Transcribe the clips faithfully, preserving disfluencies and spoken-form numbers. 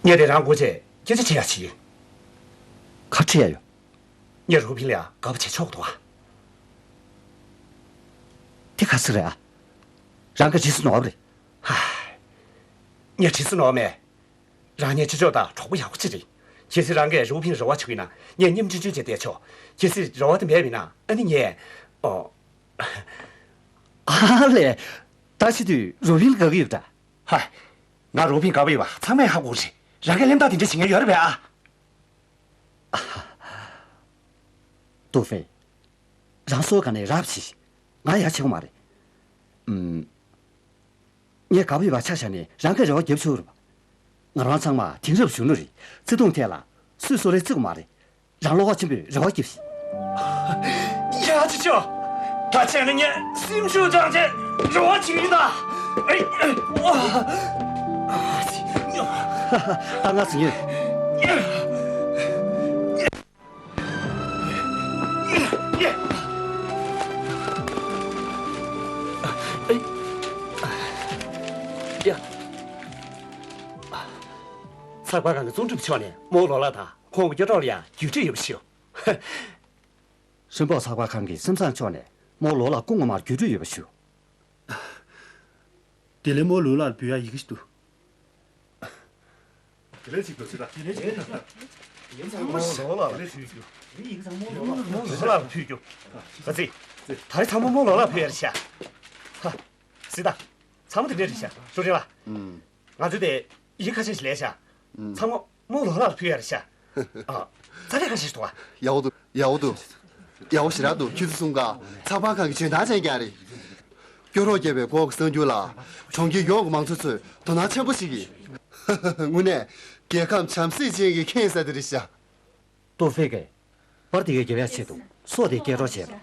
ངས་དེ་རང་སྒོ་བྱས་སྐད་ཆ་དྲི་ཡ་བྱེད་ཀྱི་ཡོད། ག་རེ་དྲི་ཡ་ཡོད། ངས་རུ་པིན་ལ་ཡ་དགའ་པོ་བྱེད་ཆོག་གི་འདུག་ཨ། དེ་ག་ཟེ་རེད་ཨ། རང་གིས་དྲི་ས་ནོར་བ་རེད། ཧ། ངས་དྲི་ས་ནོར་མེད། རང་ཉིད་ཆོས་ཕྱོགས་དང་གྲོགས་པོ་ཡག་པོ་ཅིག་རེད། གལ་སྲིད་རང་གིས་རུ་པིན་རེ་བ་བྱེད་ཀྱི་ཡོད་ན་ངས་མཉམ་ཆུང་ཆུང་བྱས་བསྡད་ཆོག། གལ་སྲིད་རེ་བ་དེ་མེད་པ་ཡིན་ན་ཨ་ནི་ངས། ཨོ། ཨ་ལས། ད་བྱེད་དུས་རུ་པིན་དགའ་གི་ཡོད་པ་འདྲ། ཧ། ང་རུ་པིན་དགའ་པོ་ཡོད་པ་ཚང་མས་ཧ་གོ་གི་རེད། རང་གིས་གླེན་རྟགས་དེ་འདྲ་བྱེད་མཁན་ཡོད་རེད་པས་ཨ། ཏུའུ་ཧྥེ། རང་སོ་ག་ནས་རབ་ཞིག་ང་ཡ་ཆེ་གོ་མ་རེད། ཨུམ། ངས་དགའ་པོ་ཡོད་པ་ཆ་བཞག་ནས་རང་གིས་རེ་བ་བརྒྱབ་ཆོག་རེད་པ། ང་རང་ཚང་མ་དེང་རབས་གཞོན་ནུ་རེད། བརྩེ་དུང་ཐད་ལ་སུས་སུ་རེ་བརྩི་གོ་མ་རེད། རང་བློ་ཁོག་ཆེན་པོས་རེ་བ་བརྒྱབ་ཤིག་ཡ་ཅི་ཅོ། ད་བྱས་ན་ངས་སེམས་ཤུགས་སྦྱངས་བྱས་རེ་བ་བྱེད་ཀྱི་ཡིན་ད། ཨེ། ཨ། ཨ། ད་ང་ཟིན་ཡོད། ཚགས་པར་ཁང་གི་ཙུང་ཀྲུའུ་མཆོག་ནས་རྨོ་ལོ་ལགས་དང་ཁོང་གི་སྐྱེ་གྲོགས་ལ་ཡང་བརྒྱུད་སྤྲོད་ཡོད་པ་ཞུ། ཧྲིན་པོ་ཚགས་པར་ཁང་གི་སེམས་བཟང་མཆོག་ནས་རྨོ་ལོ་ལགས་སྐུ་ངོ་མར་བརྒྱུད་སྤྲོད་ཡོད་པ་ཞུ། དེ་ལས་རྨོ་ལོ་ལགས་ལ་ཕུལ་ཡ་ཡི་གེ་ཞིག་འདུག་དེ་ལས་ཅིག་འདུག་ཟེར་ད། དེ་ལས་ཅིག་འདུག་རྨོ་ལོ་ལགས་ལ་ཕུལ་རྒྱུ། རྨོ་ལོ་ལགས་ལ་ཕུལ་རྒྱུ། ག་ཚིག་ད་རེས་ཚང་མ་རྨོ་ལོ་ལགས་ལ་ཕུལ་ཡ་རེད་ཤག་ཧ། ཟེར་ད། ཚང་མ་དེ་འདྲས་རེད་ཤག་ཀྲུའུ་ཀྲེང་ལགས། ང་ཚོས་དེ་ཡི་གེ་ཁ་ཤས་ཤིག་ལེན་ཤག་ཚང་མ་རྨོ་ལོ་ལགས་ལ་ཕུལ་ཡ་རེད་ཤག་ཨ། ཙ་ལེ་ཁ་ཤས་ཤིག་འདུག་ཨ། ཡག་པོ་འདུག་ཡག་པོ་འདུག་ཡག་པོ་ཞེ་དྲག་འདུག་ཁྱོད་ཚོ་གསུམ་ཀ་ཚགས་པར་ཁང་གི་འཇོན་ཐང་ཅན་རྐྱང་རེད། སྐྱོ་རོགས་བརྒྱབ་པའི་སྐོར་གྱི་གསར་འགྱུར་ལ་གྲོང་ཁྱེར་ཡོངས་ཀྱི་མང་ཚོགས་ཚོས་དོ་སྣང་ཆེན་པོ་བྱེད་ཀྱི། དངོས་གནས་རྒྱལ་ཁམས་བྱམས་བརྩེ་ཅན་གྱི་ཁེངས་ས་དེ་རེད་ཤག་ཏོ་ཧྥེ་གིས་པར་དེ་གའི་རྒྱབ་ཡ་ཆེད་དུ་སྲོག་དེ་སྐྱེལ་རོགས་བྱས་པ།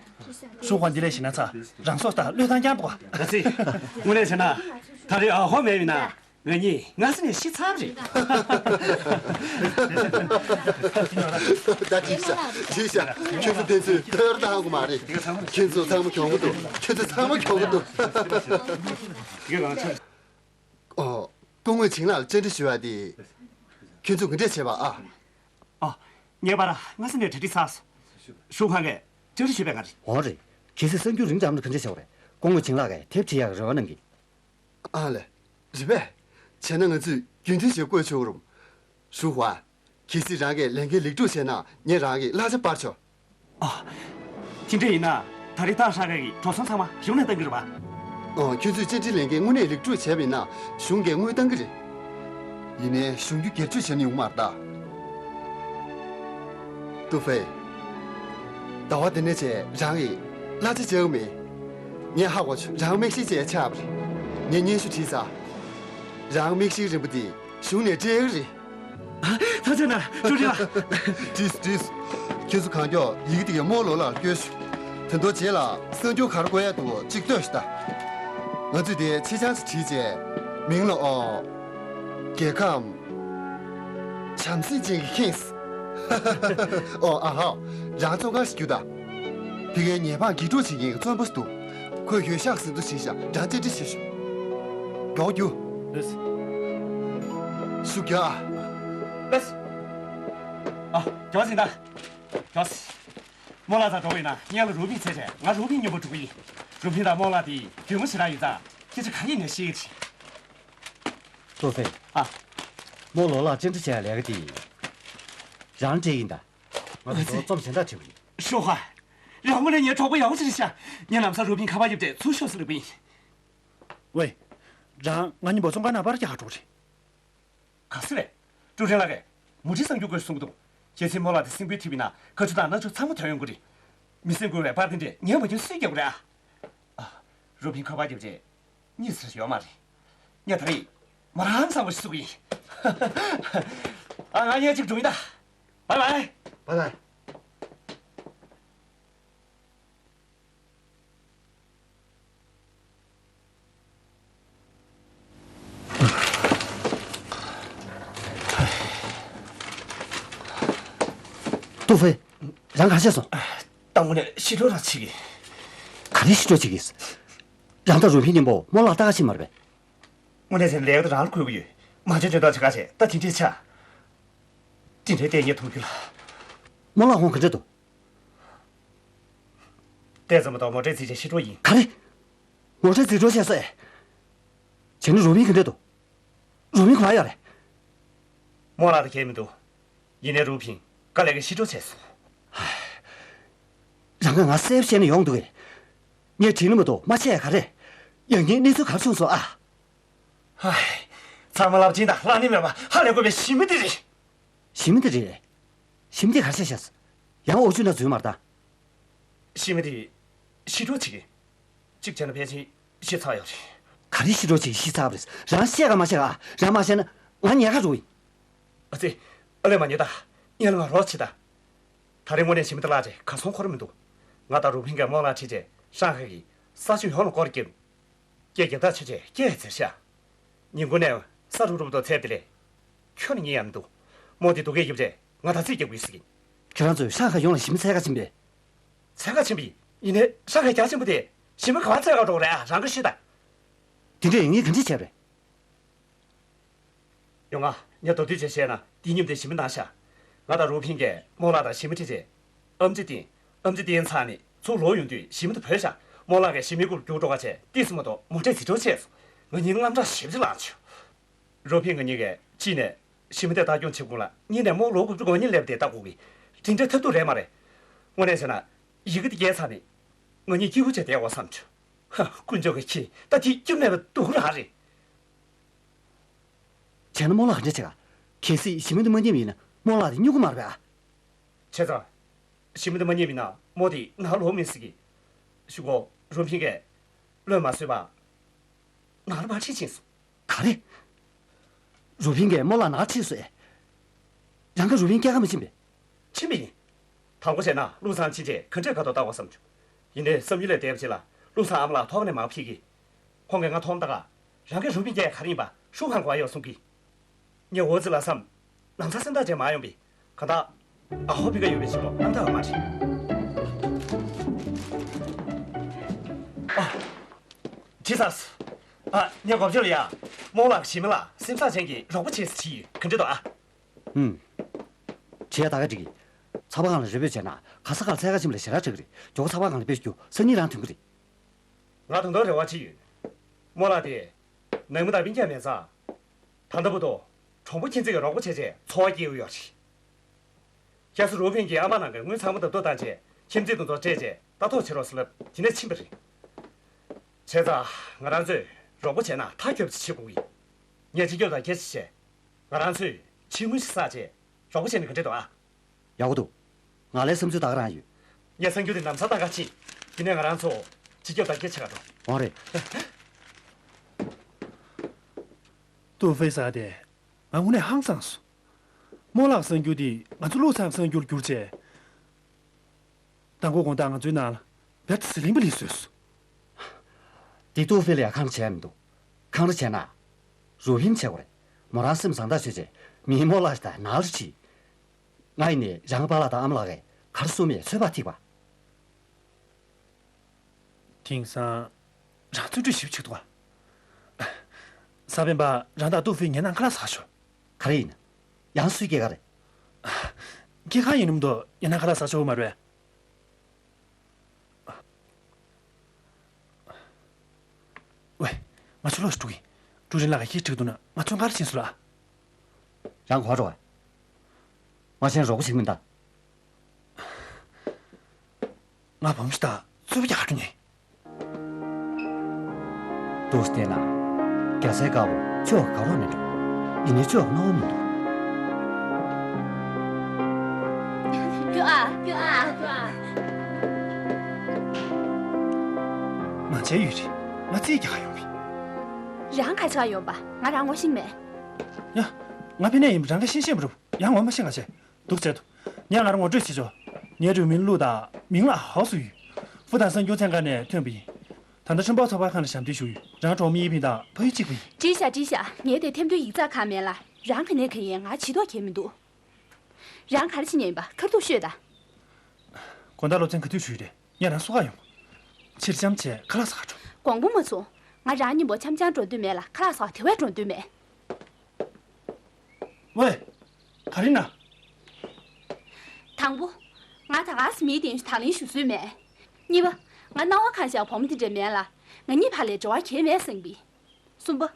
ཧྲུའུ་ཧུའེ་འདི་ལས་ཞིག་ན་ཚ་རང་སྲོག་ལྟ་བློས་བཏང་རྐྱང་འདུག་ག་ཚེ། དངོས་གནས་བྱས་ན་ད་རེས་ཨ་ཧོ་མེད་མིན་ན་ང་གཉིས་སྔ་ས་ནས་ཤི་ཚར་རེད། ད་ཅིག་བྱ་ཅིག་བྱ་ཁྱོད་ཚོ་དེ་ཚོས་ཐོར་བཏང་གི་མ་རེད། ཁྱོད་ཚོ་ཚང་མ་གྱོང་གི་འདུག་ཁྱོད་ཚོ་ཚང་མ་གྱོང་གི་འདུག་ཨོ། སྐུ་ངོ་ཆིང་ལགས་ལ་བཅར་འདྲི་ཞུ་བ་དེ། ཁྱོད་ཚོས་ག་འདྲས་བྱས་པ་ཨ། ཨ། ངས་པར་སྔ་ས་ནས་གྲ་སྒྲིག་ཚར་སོང་། ཧྲུའུ་ཧུའེ་གིས་བཅར་འདྲི་ཞུས་པའི་ང་རེད། འོ་རེད། གལ་སྲིད་གསར་འགྱུར་རིང་འཇམ་ན་ག་འདྲས་བྱ་བ་རེད། སྐུ་ངོ་ཆིང་ལགས་ཀྱིས་དེབ་བྲིས་ཡག་རེ་བ་གནང་གི། ཨ་ལས། རེད་པས། བྱས་ན་ང་ཚོས་རྒྱུན་མཐུད་བྱེད་དགོས་ཆོག་རུང་། ཧྲུའུ་ཧུའེ། གལ་སྲིད་རང་གིས་ལས་འགན་ལེགས་གྲུབ་བྱས་ན་ངས་རང་གི་གླ་ཆ་སྤར་ཆོག་ཨ། དེ་འདྲ་ཡིན་ན་ད་རེས་ཏང་ཧྲ་ཁ་གི་འགྲོ་སོང་ཚང་མ་གཞུང་ནས་གཏང་གི་རེད་པ། ཨ། ཁྱོད་ཚོས་བཅར་འདྲིའི་ལས་འགན་དངོས་གནས་ལེགས་གྲུབ་བྱས་པ་ཡིན་ན་གཞུང་གིས་དངུལ་གཏང་གི་རེད། ཡིན་ནའི་གཞུང་རྒྱུ་སྒེར་གཅོད་བྱས་ན་ཡོང་མ་རེད་ད། ཏུའུ་ཧྥེ། ཟླ་བ་འདི་ནས་བྱས་རང་གིས་གླ་ཆ་འཇལ་གི་མེད། ངས་ཧ་གོ་བྱུང་། རང་མིག་ཤེལ་ཅན་ཆགས་པ་རེད། ངས་སྙན་ཞུ་བྲིས་ཚར། རང་མིག་ཤེལ་རིང་པོ་འདི་གཞུང་ནས་སྤྲད་ཡོད་རེད། ཐུགས་རྗེ་གནང་། ཀྲུའུ་ཀྲེང་ལགས། བྲིས་སོང་། བྲིས་སོང་། ཁྱོད་ཚོ་གང་མགྱོགས་ཡི་གེ་དེ་གའི་རྨོ་ལོ་ལགས་ལ་སྐྱོན་ཤོག་དེ་ཚོའི་རྗེས་ལ་གསར་འགྱུར་ག་རེ་བཀོད་ཡག་འདུག་ཅིག་ལྟོས་ཤིག་ད། ང་ཚོས་དེ་ཕྱི་བྱང་ཞིག་བྲིས་རྗེས་མིང་ལ། ཨོ། རྒྱལ་ཁམས་བྱམས་བརྩེ་ཅན་གྱིས་ཁེངས། ཨོ། ཨ་ཧ། རང་བཙོན་ཁང་ཞིག་རྒྱུགས་དང་། དེ་གའི་ཉེས་པ་འགེལ་སྒྲུབ་བྱེད་མཁན་གྱི་བཙོན་པ་ཞིག་འདུག་ཁོས་འོས་ཤག་ཟིན་ཐོ་བྲིས་ཤག་རང་བཅར་འདྲི་བྱེད་ཤོག་མགྱོགས་རྒྱུགས། ལགས་སོ། ཤུགས་རྒྱག་ཨ། ལགས་སོ། ཨ། མགྱོགས་ཟིན་ད། མགྱོགས་ཟིན། རྨོ་ལགས་རྩར་འགྲོ་བ་ཡིན་ན་སྔོན་ལ་རུ་པིན་བཙལ་བྱས་ང་རུ་པིན་སྙོམས་པོ་འགྲོ་གི་ཡིན། རུ་པིན་དང་རྨོ་ལགས་དེ་གྱོང་མོ་ཞེ་དྲག་ཡོད་ཙང་སྐད་ཆ་ག་རེ་ཡིན་ནའི་བཤད་ཀྱི་རེད། ཏུའུ་ཧྥེ། ཨ། རྨོ་ལོ་ལགས་བཅར་འདྲི་བྱས་ཡག་ལས་ཀ་དེ་རང་འདྲ་ཡིན་ད། ང་ཚོ་རྩོམ་གཞན་དག་བྲིས་པ་ཡིན། ཧྲུའུ་ཧུའེ། རང་དངོས་གནས་ངའི་གྲོགས་པོ་ཡག་པོ་ཅིག་རེད་ཤག་ངས་ལམ་སང་རུ་པིན་ཁ་པར་བརྒྱབ་སྟེ་ཚུར་ཤོག་ཟེར་ལབ་པ་ཡིན། ཝེ། རང་ང་གཉིས་པོ་བཙོན་ཁང་ནང་པར་རྒྱག་ག་འགྲོ་གི་རེད། ག་ཟེ་རེད། ཀྲུའུ་ཀྲེང་ལགས་ཀྱིས་མུ་འབྲེལ་གསར་འགྱུར་བཀོད་གསུང་གི་འདུག་གལ་སྲིད་རྨོ་ལགས་དེ་སེམས་འགུལ་ཐེབས་པ་ཡིན་ན་ཁ་ཆུ་དང་སྣ་ཆུ་ཚང་མ་ཐོན་ཡོང་གི་རེད། མི་སེམས་འགུལ་བའི་པར་དེ་འདྲས་ངས་མ་བྱུང་སུས་རྒྱག་གི་རེད་ཨ། ཨ། རུ་པིན་ཁ་པར་བརྒྱབ་རྗེས་གཉིད་སད་ཡོད་མ་རེད། ངས་ད་རེས་མོ་རང་བཟང་པོ་ཞིག་བཟོ་གི་ཡིན། ཨ། ང་ཡང་ཅིག་འགྲོ་ཡིན་ད། བའི་བའི། བའི་བའི། ཏུའུ་ཧྥེ། རང་ག་རེ་བྱས་སོང་། ད་དངོས་གནས་ཞི་ཁྲོ་རང་བྱེད་ཀྱི། ག་རེ་ཞི་ཁྲོ་བྱེད་ཀྱི། རང་དང་རུ་པིན་མཉམ་པོ་རྨོ་ལགས་ལྟ་ག་ཕྱིན་མ་རེད་པས། དངོས་གནས་བྱས་ན་ལས་ཀ་དེ་རང་ལ་འཁོར་གྱི་ཡོད། མ་བྱན་དོན་དག་བྱེད་ག་བྱས་ད་དེ་འདྲས་ཆགས། དེ་འདྲའི་ལྟས་ངན་མཐོང་རྒྱུ་ལ། རྨོ་ལགས་ཁོང་ག་འདྲ་འདུག་བལྟས་ཙམ་མ་གཏོགས་མོ་ཊའི་རྩིས་ཆ་ཤི་འགྲོ་ཡིན། ག་རེ། མོ་ཊའི་རྩིས་འགྲོ་བྱས་སོ་ཨེ། བྱས་ན་རུ་ཕིན་ག་འདྲ་འདུག་རུ་ཕིན་ག་པར་ཡོད་རེད། རྨོ་ལགས་དང་ཁྱད་མི་འདུག་ཡིན་ནའི་རུ་ཕིན་དཀའ་ལས་ཀྱིས་ཤི་འགྲོ་བྱས་སོང་། རང་གིས་ང་གསལ་པོ་བཤད་ན་ཡོང་འདུག་གས། ངས་དྲིས་ན་མ་གཏོགས་མ་བཤད་ཡ་ག་རེ། ཡང་བསྐྱར་གནས་ཚུལ་ག་རེ་བྱུང་སོང་ཨ། ཧའི། ཚང་མ་རླབས་ཆེན་དང་བླ་ན་མེད་པ་ཧ་ལས་དགོས་པའི་ཞི་མི་དེ་རེད། ཞི་མི་དེ་རེད། ཞི་མི་དེ་ག་རེ་བྱས་ཤག་ཡང་འུ་ཆུ་འདྲ་འཛུལ་མར་བཏང་། ཞི་མི་དེ་ཤི་འགྲོ་བྱེད་ཀྱི། གཅིག་བྱས་ན་ཕལ་ཆེར་ཤི་ཚར་ཡོད་རེད། ག་རེ་ཤི་འགྲོ་བྱེད་ཀྱི་ཤི་ཚར་བ་རེད། རང་བཤད་ག་མ་བཤད་ག་རང་མ་བཤད་ན་ང་ཉལ་ཁ་འགྲོ་ཡིན། ཨ་ཙི། ཨ་ལས་མ་ཉལ་ད། གཉིད་ལ་མ་རོགས་བྱེད་ད། ད་རེས་དངོས་གནས་ཞི་མི་དེ་བརླག་རྗེས་གར་སོང་འཁོར་མི་འདུག་ང་དང་རུ་ཕིན་གྱིས་རྨོ་ལགས་ཁྲིད་རྗེས་ཧྲང་ཧའེ་གི་ས་ཕྱོགས་ཡོངས་ལ་སྐོར་བརྒྱབ། སྐད་རྒྱབ་ཐག་ཆོད་རྗེས་སྐད་ཟེར་ཤག་ཉིན་གུང་ནས་ས་རུབ་རུབ་དང་ཚད་དེ་ལས། ཁྱོན་ནས་གཉིད་ཡང་མི་འདུག་མོ་དེ་སྡུག་སྐད་རྒྱབ་རྗེས་ང་དང་རྩིས་རྒྱག་དགོས་ཟེར་གྱིན། ཁྱེད་རང་ཚོས་ཧྲང་ཧའེ་ཡོངས་ལ་ཞི་མི་འཚོལ་ག་ཕྱིན་པས། འཚོལ་ག་ཕྱིན་པས། ཡིན་ནའི་ཧྲང་ཧའེ་རྒྱ་ཆེན་པོ་དེ་ཞི་མི་ག་པར་འཚོལ་ག་འགྲོ་གི་རེད། རང་གིས་ཤོད་ད། དེ་འདྲས་ཡིན་ངས་ག་འདྲས་བྱས་པ་རེད། ཡོང་ང་། ངས་མདོར་བསྡུས་བྱས་བཤད་ན་འདི་མཉམ་དུ་ཞི་མི་གནང་ཤག་ང་དང་རུ་ཕིན་གྱིས་རྨོ་ལགས་དང་ཞི་མི་ཁྲིད་རྗེས། ཨམ་ཆི་བསྟན། ཨམ་ཆི་བསྟན་ཚར་ནས་ཚུར་ལོག་ཡོང་དུས་ཞི་མི་དེ་བུད་ཤག་རྨོ་ལགས་ཀྱིས་ཞི་མིའི་རྐུབ་རྒྱུག་འགྲོ་ག་བྱས་ཏོག་ཙམ་མ་གཏོགས་མོ་ཊའི་རྩིས་འགྲོ་བྱས་སོང་། ང་གཉིས་དངངས་སྐྲག་ཞེ་པོ་ཅིག་ལངས་བྱུང་། རུ་ཕིན་ང་གཉིས་ཀྱིས་གཅིག་ནས་ཞི་མི་དེ་ལྟ་སྐྱོང་བྱེད་དགོས་ལ་གཉིས་ནས་རྨོ་ལགས་རྐུབ་ཀྱི་ངོ་གཉིས་སླེབས་ཏེ་ལྟ་དགོས་ཀྱི། དེ་འདྲ་ཐབས་སྡུག་རེད་མ་རེད། དངོས་གནས་བྱས་ན་ཡི་གེ་དེ་བརྒྱབ་ཚར་ནས་ང་གཉིས་སྐྱིད་པོ་བྱས་བསྡད་དགོས་བསམ་བྱུང་། ཧ། དཀོན་མཆོག་གིས་ཁྱེད་ད་དེ་སྐྱོབ་མེད་པ་སྡུག་ར་རེད། བྱས་ན་རྨོ་ལགས་ག་འདྲ་བྱེད་ག་གལ་སྲིད་ཞི་མི་དེ་མ་རྙེད་པ་ཡིན་ན་རྨོ་ལགས་དེ་སྨྱུ་གུ་མ་རེད་པས་ཨ། བྱས་ཙང་། ཞི་མི་དེ་མ་རྙེད་པ་ཡིན་ན་རྨོ་དེ་ནང་ལོག་མི་སྲིད་ཀི། གཞུག་གུ་རུ་ཕིན་གྱིས་བློས་མ་བཟོད་པར་ནང་ལ་མར་ཁྲིད་ཕྱིན་སོང་། ག་རེ། རུ་ཕིན་གྱིས་རྨོ་ལགས་ནང་ཁྲིད་སོང་ཨེ། རང་གིས་རུ་ཕིན་སྐྱེལ་ག་མ་ཕྱིན་པས། ཕྱིན་པ་ཡིན། དང་པོ་བྱས་ན་བློ་བཟང་ཕྱིན་རྗེས་ག་འདྲས་ཁ་ཐོག་བལྟ་དགོས་བསམ་བྱུང་། ཡིན་ནའི་བསམ་ཡུལ་ལས་འདས་པ་ཅིག་ལ་བློ་བཟང་ཨ་མ་ལགས་ཐོག་ནས་མར་ཕེབས་ཀི། ཁོང་གིས་ང་མཐོང་ད་ག་རང་གིས་རུ་ཕིན་སྐྱེལ་ག་རེ་ཡིན་པ་ཧྲུའུ་ཧན་གོ་ཡོད་གསུང་གི། ངས་འོ་ཙི་ལ་བསམ། ལམ་སང་སེམས་ཐག་བཅད་མ་ཡོང་པས། གང་ལྟར། ཨ་ཧོ་ཕི་ཀ་ཡོད་པའི་ཕྱི་ལོགས་རྣམ་ཐར་བ་མ་རེད། ཨ། ཇི་ཟེར། ཨ། ངས་གོ་བརྗོད་ལ་ཡ། རྨོ་ལགས་ཞི་མི་ལ་སེམས་བཟང་ཅན་གྱི་རོགས་པ་བྱེད་ཟེར་བྲིས་ཡོད། ག་འདྲ་འདུག་ཨ། ཧུམ། བྱས་ད་ག་འགྲིག་གི། ཚགས་པར་ཁང་ལ་རེ་འབོད་བྱས་ན་ག་ས་ག་ལ་འཚོལ་ག་ཕྱིན་པ་ལ་ཞེ་དྲག་སྐྲག་གི་རེད། མགྱོགས་པོ་ཚགས་པར་ཁང་ལ་ཕེབས་རྒྱུ་སང་ཉིན་རང་ཐོན་གི་རེད། ང་ད་དུང་རེ་བ་ཅིག་ཡོད། རྨོ་ལགས་དེ། ནང་མི་དང་སྤུན་ཀྱག་མེད་ཙང་། ད་ལྟ་བར་དུ། གྲོགས་པོ་ཁྱིམ་མཚེས་ཀྱི་རོགས་པ་བྱས་བྱས་འཚོ་བ་སྐྱེལ་གྱི་ཡོད་རེད། ཁྱེད་ཚོ་རུ་ཕིན་གྱི་ཨ་མ་ནང་གི་དངུལ་ཚང་མ་ད་དུ་བཏང་བྱས་ཁྱིམ་མཚེས་དེ་ཚོར་སྤྲད་བྱས་ལྟ་རྟོག་བྱེད་རོགས་ཟེར་ལབ་དེ་ནས་ཕྱིན་པ་རེད། བྱས་ཙང་ང་རང་ཚོས་རོགས་པ་བྱས་ན་མཐའ་འཁྱོངས་ཅིག་བྱེད་དགོས་ཀྱི། ངས་སྤྱི་ཁྱབ་དང་སྐད་ཆ་བྱས། ང་རང་ཚོས་ཕྱིའི་དངུལ་ཞིག་བསགས་བྱས་རོགས་པ་བྱས་ན་ག་འདྲ་འདུག་ཨ། ཡག་པོ་འདུག་ང་ལའི་བསམ་ཚུལ་ད་ག་རང་ཡོད། ངས་གསར་འགྱུར་དེ་ལམ་སང་བཏང་ག་ཕྱིན། དེ་ནས་ང་རང་ཚོ་སྤྱི་ཁྱབ་དང་སྐད་ཆ་བྱེད་ག་འགྲོ། འོང་རེད། ཏུའུ་ཧྥེ་ཟེར་དེ། ང་དངོས་གནས་ཧང་སངས་སོང་། རྨོ་ལགས་གསར་འགྱུར་དེ་ང་ཚོ་ཀླུ་ཚང་གསར་འགྱུར་བསྒྱུར་བྱས། མདང་དགོང་དགོང་དག་ང་ཚོའི་ནང་ལ་བེད་ཟི་ལིང་པ་ལི་བཟོས་སོང་། དེ་ཏུའུ་ཧྥེ་ལ་ཡང་ཁག་འདྲ་བྱས་མི་འདུག་ཁག་འདྲ་བྱས་ན། རུ་ཕིན་བྱེད་དགོས་རེད། མོ་རང་སེམས་བཟང་ཐག་ཆོད་བྱས་མིའི་རྨོ་ལགས་ཤིག་དང་ནང་ལ་ཁྲིད། ང་ཡིན་ནའི་རང་པཱ་ལགས་དང་ཨ་མ་ལགས་ཀྱིས་ག་རེ་གསུངས་མེད་ཚོད་དཔག་ཐིག་པ། དེང་སང་རང་བརྩོན་འགྲུས་ཞེ་པོ་ཆེ་འདུག་ཨ། གཟའ་སྤེན་པ་རང་དང་ཏུའུ་ཧྥེ་ངའི་ནང་ཁ་ལག་ཟ་ཤོག་ག་རེ་ཡིན། ཡང་སུའི་སྐྱེས་སྐར་རེད། སྐྱེས་སྐར་ཡིན་ནམ་དུ་ངའི་ནང་ཁ་ལག་ཟ་ཆོག་གི་མ་རེད། ཝེ། ང་ཚོ་ལོག་ཞིག་འགྲོ་གི། ཀྲུའུ་རིན་ལགས་ཀྱིས་ཁྱེད་འགྲིག་འདུག་ན་ང་ཚོ་སྔར་ཕྱིན་སོང་ལ། རང་གོ་རོགས། མ་བྱན་རོགས་པ་བྱེད་ཀྱི་མིན་ད། ང་བུ་མོ་ཞིག་དང་རྩོད་པ་རྒྱག་ག་འགྲོ་ཉེ། འདུག་བལྟས་ན། རྒྱ་སེར་དཀར་པོ་ཁྱོད་ག་རོགས་ནས་འགྲོ། ཡིན་ནའི་ཁྱོད་རྣ་བ་མི་འདུག་ཁྱོད་ཨ། ཁྱོད་ཨ། ཁྱོད་ཨ། མ་བྱན་ཡོད་རེད། ང་རྩིས་རྒྱག་ག་ཡོང་བས། རང་ག་ཆགས་ཡོང་པ་ང་རང་ངོ་ཤེས་མེད། ཡ། ང་ཕ་ནས་ཡིན་པ་རང་ག་ཤེས་ཤེས་མ་རུབ་ཡང་ངོ་མ་ཤེས་ག་བྱས། འདུག་བྱས་དུ། ངས་ང་རང་ངོ་སྤྲོད་བྱེད་ཆོག་ངའི་རུས་མིང་ལུའུ་དང་མིང་ལ་ཧའོ་སུ་ཡོད། ཕུ་དང་གསར་འགྱུར་ཚན་ཁག་ནས་ཐོན་པ་ཡིན། ད་ལྟ་ཁྲིན་པའོ་ཚགས་པར་ཁང་ལ་ཞབས་འདེགས་ཞུ་ཡོད། རང་གྲོགས་མི་ཡི་ཕིང་དང་ཕ་ཡུལ་གཅིག་པ་ཡིན། བྲིས་ཤག་བྲིས་ཤག་ངས་དེ་ཐེམ་ཐོའི་ཡིག་ཚགས་ཁང་མེད་ལ་རང་ག་ནས་ག་ཡིན་ང་བྱེད་ཐོག་གལ་མི་འདུག་རང་ག་རེ་བྱེད་མཁན་ཡིན་པ་ཁ་ཐུག་ཤོད་ད། དགོང་དག་སློབ་ཚན་ག་དུས་ཞུ་ཡི་རེད། ངས་རང་བསུ་ག་ཡོང་། ཕྱིར་འཆམ་བྱས་ཁ་ལག་ཟ་ག་འགྲོ། དགོངས་པ་མ་ཚོམ། ང་རང་མཉམ་པོ་འཆམ་འཆམ་འགྲོ་འདོད་མེད་ལ་ཁ་ལག་ཟ་བ་དེ་བས་འགྲོ་འདོད་མེད། ཝེ། ག་རེ་ན། དང་པོ། ང་ད་ག་སེ་མིའི་སྟེང་དང་ལེན་ཞུ་སྲོལ་མེད། གཉིས་པ། ང་སྣང་བ་གང་ཤར་བུ་མོ་དེ་འདྲ་མེད་ལ། ང་གཉིས་བར་ལ་འབྲེལ་བ་གང་ཡང་མེད་བསམ་གི། གསུམ་པ།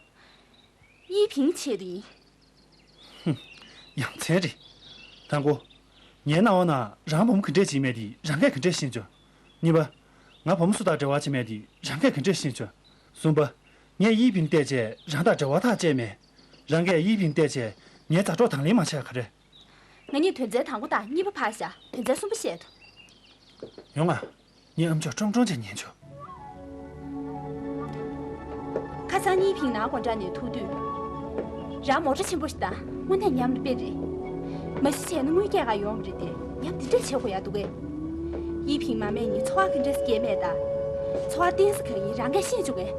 དབྱི་ཕིང་ཆེད་དུ་ཡིན། ཧུམ། ཡ་མཚན་རེད། དང་པོ། ངའི་སྣང་བ་ན་རང་བུ་མོ་ག་འདྲས་བྱེད་མེད་དེ་རང་གིས་ག་འདྲས་ཤེས་བྱུང་། གཉིས་པ། ང་བུ་མོ་སུ་དང་འབྲེལ་བ་བྱེད་མེད་དེ་རང་གིས་ག་འདྲས་ཤེས་བྱུང་། གསུམ་པ། ངས་དབྱི་ཕིང་བལྟས་བྱས་རང་དང་འབྲེལ་བ་ཐག་བཅད་མེད། རང་གིས་དབྱི་ཕིང་བལྟས་བྱས་ངའི་མཛའ་གྲོགས་དང་ལེན་མ་བྱས་ག་རེ། ང་གཉིས་དོན་ཚན་དང་པོ་དང་གཉིས་པ་ཕར་བཞག་དོན་ཚན་གསུམ་པ་བཤད་དོ། ཡོང་ང་། ངའི་ཨམ་ཅོག་ཀྲོང་ཀྲོང་བྱས་ཉན་ཆོག་ཁ་སང་དབྱི་ཕིང་ནང་སྒོ་འགྲམ་ནས་ཐུག་དུས། རང་མོ་ཊ་ཆེན་པོ་ཞིག་དང་དངོས་གནས་ཉམས་དཔེ་རེད། མ་གཞི་བྱས་ན་དངུལ་སྐྱེལ་ག་ཡོང་བ་རེད་དེ་ཉམས་འདི་འདྲས་བྱེད་དགོས་ཡ་འདུག་གས། དབྱི་ཕིང་མ་སྨད་ནས་འཚོ་བ་ག་འདྲས་སྐྱེལ་མེད་ད། འཚོ་བ་བརྟན་ས་གང་ཡིན་རང་གིས་ཤེས་བྱུང་གས།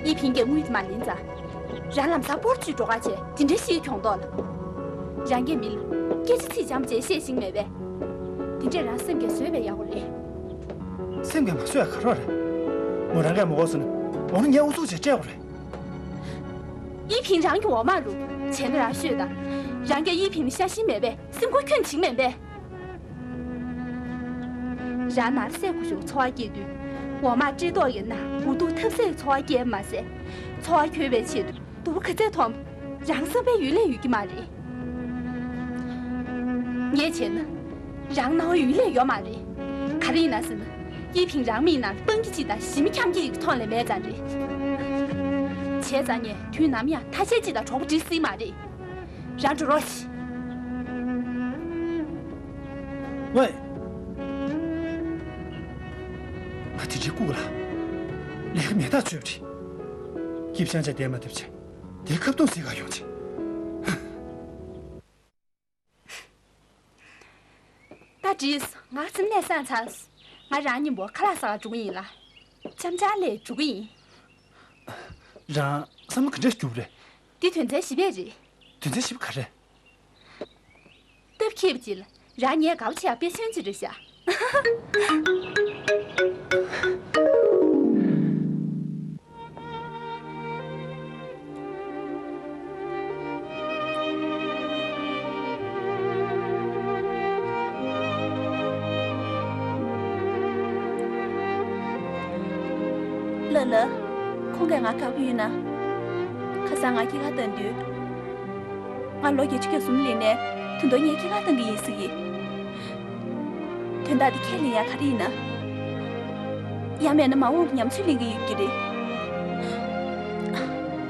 དབྱི་ཕིང་གིས་དངུལ་དེ་མ་ལེན་ཙང་། རང་ལམ་སང་སྤོ་རུ་ཅིག་འགྲོ་ག་བྱས་དེ་འདྲའི་ཤི་གྱོང་ཐོག་ལ། རང་གིས་མི་ལ་སྐད་ཆ་ཚིག་འཇམ་བྱས་བཤད་ཤེས་མེད་པས། དེ་འདྲས་རང་སེམས་ཀྱིས་བཟོད་པས་ཡག་པོ་རེད། སེམས་ཀྱིས་མ་བཟོད་ཡ་ག་རེ་རེད། མོ་རང་གིས་མ་དགོས་ཟེར་ན་འོ་ན་ངས་ཨུ་ཚུགས་བྱས་སྤྲད་དགོས་རེད། དབྱི་ཕིང་རང་གི་འོག་མ་རུ་བྱས་ན་རང་ཤོད་དང་། རང་གིས་དབྱི་ཕིང་ལ་ཤ་ཞེན་མེད་པས་སེམས་ཁུར་ཁྱོན་ནས་བྱེད་ཀྱི་མེད་པས། རང་ནར་སྲས་སྐུ་ཞབས་འཚོ་བ་སྐྱེལ་དུས། འོ་མ་སྤྲེལ་ཏོག་ཡིན་ན་འུ་ཐུག་ཐབས་ཟད་འཚོ་བ་སྐྱེལ་མ་ཟད། འཚོ་བ་འཁྱོལ་བའི་ཆེད་དུ་སྡུག་པོ་ག་ཚད་མཐོང་རང་བསམ་པའི་ཡུལ་ལས་ཡོད་ཀྱི་མ་རེད། ངས་བྱས་ན། རང་སྣང་བ་ཡུལ་ལས་ཡོད་མ་རེད། ག་རེ་ཡིན་ན་ཟེར་ན། དབྱི་ཕིང་རང་མིག་ནང་སྤང་གི་གཅིག་དང་ཞི་མི་འཁྱམ་གི་ཡི་གེ་མཐོང་ལས་མེད་ཙང་རེད། བྱས་ཙང་ངས་དུས་ནམ་ཡང་ཐ་ཆད་གཅིག་དང་གྲོགས་པོ་འགྲིག་སྲིད་མ་རེད། རང་འགྲོ་རོགས་བྱེད། ཝེ། ང་དེ་འདྲའི་ལྐུགས་ལ། ལས་ཀ་མེད་ཐག་ཆོད་པ་རེད། སྐྱིབས་ཤང་ཆ་བསྡད་མ་ཐུབ་ཆེ། དེ་ཁ་བརྡུང་ཟེར་ག་ཡོང་ཆེ། ད་བྲིས། ང་སེམས་ནད་སངས་ཚར། ང་རང་མཉམ་པོ་ཁ་ལག་ཟ་ག་འགྲོ་གི་ཡིན་ལ། འཆམ་འཆམ་ལས་འགྲོ་གི་ཡིན། རང་བསམ་བློ་ག་འདྲས་སྐྱོ་བོ་རེད། འདི་དོན་ཚན་བཞི་པ་རེད། དོན་ཚན་བཞི་པ་ག་རེ། སྟབས་ཁེབས་ཅིག་ལ་རང་ངའི་དགའ་པོ་བྱེད་ཡག་དཔེ་མཚོན་ཅིག་རེད་ཤག་ལ་ལ། ཁོང་གིས་ང་དགའ་པོ་ཡོད་ན། ཁ་སང་ང་སྐྱེས་སྐར་བཏང་དུས། ང་ལོ་བརྒྱད་ཅུ་གྱ་གསུམ་ལོན་ནས་དོན་དུ་ངས་སྐྱེས་སྐར་བཏང་གི་ཡིན་ཟེར་གི། དོན་དག་འདི་ཁས་ལེན་ཡ་ག་རེ་ཡིན་ན། ཡང་མེད་ན་མ་འོངས་ཉམས་ཚོད་ལེན་གི་ཡོད་ཀྱི་རེད།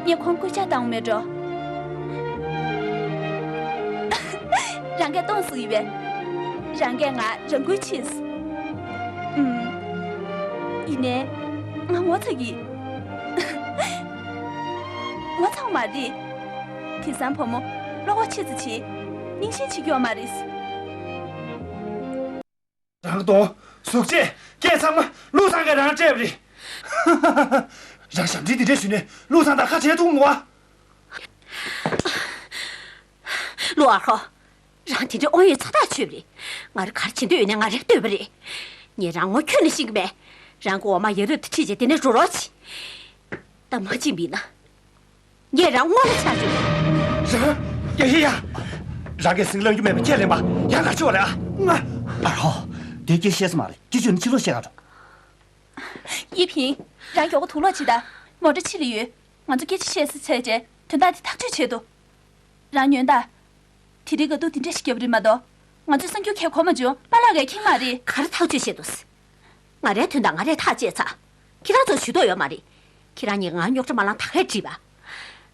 ངས་ཁོང་སྐུལ་ལྕག་བཏང་མེད་འགྲོ། རང་གིས་གཏོང་ཟེར་གི་ཡོད་པས། རང་གིས་ང་རང་འགུལ་བྱས། ཨུམ། ཡིན་ནའི། ང་ངོ་ཚ་གི། ངོ་ཚ་བ་མ་རེད། དེང་སང་བུ་མོ་བློ་ཁོག་ཆེ་ཙམ་བྱེད། རྙིང་ཞེན་བྱེད་རྒྱུ་ཡོད་མ་རེད། རང་གི་གདོང་། གཟུགས་བྱད། སྐད་ཚང་མ་བློ་བཟང་གིས་རང་སྤྲད་པ་རེད། རང་ཞབས་འདྲེན་འདི་འདྲས་ཞུས་ནས་བློ་བཟང་དང་ཁ་བྲལ་ཐུབ་མོ་བ། ལོ་ཨ་ཧོ། རང་དེ་འདྲའི་དབང་ཡོད་ཚ་ཐག་ཆོད་པ་རེད། ང་རང་ག་རེ་བྱེད་འདོད་ཡོད་ནའི་ང་རང་ལྟོས་པ་རེད། ངས་རང་ངོ་ཁྱོན་ནས་ཤེས་ཀྱི་མེད། རང་གི་འོ་མ་ཡ་རབས་དེ་ཁྲིད་བྱས་དེ་ནས་འགྲོ་རོགས་བྱེད། ད་མ་ཕྱིན་པ་ཡིན་ན། ངས་རང་སྔོན་ལ་ཆགས་བཅུག་རང་། ཡ་ཡ་ཡ། རང་གིས་ཟིང་ལངས་རྒྱུ་མེད་པ་ཁས་ལེན་པ་ཡང་ག་ཆེ་བ་རེད་ཨ། ང་། ཨ་རོ། དེ་སྐད་བཤད་ས་མ་རེད། སྐད་ཆ་ནི་ཕྱི་ལོགས་བཤད་ག་འགྲོ། དབྱི་ཕིང་། རང་མགྱོགས་པོ་དུག་ལོག་བྱེད་དང་། མོ་ཊ་ཕྱི་ལ་ཡོད། ང་ཚོ་སྐད་ཆ་བཤད་ས་བཙལ་བྱས་དོན་དག་དེ་ཐག་གཅོད་བྱེད་དོ། རང་ཉོན་དང་། དེ་རིང་དགའ་སྡུག་དེ་འདྲ་ཞིག་བརྒྱབ་པ་རེད་མ་གཏོགས། ང་ཚོས་གསར་འགྱུར་གས་གོ་མ་བྱུང་པཱ་ལགས་ཀྱིས་མཁྱེན་མ་རེད། ག་རེ་ཐག་གཅོད་བྱེད་དོ། ང་རའི་དོན་དག་ང་རས་ཐག་བཅད་ཚར། ཁྱེད་རང་ཚོ་ཇུས་གཏོགས་ཡོད་མ་རེད། ཁྱེད་རང་གཉིས་ང་རྙོག་དྲ་མ་ལངས་ད་གས་བྲིས་པ།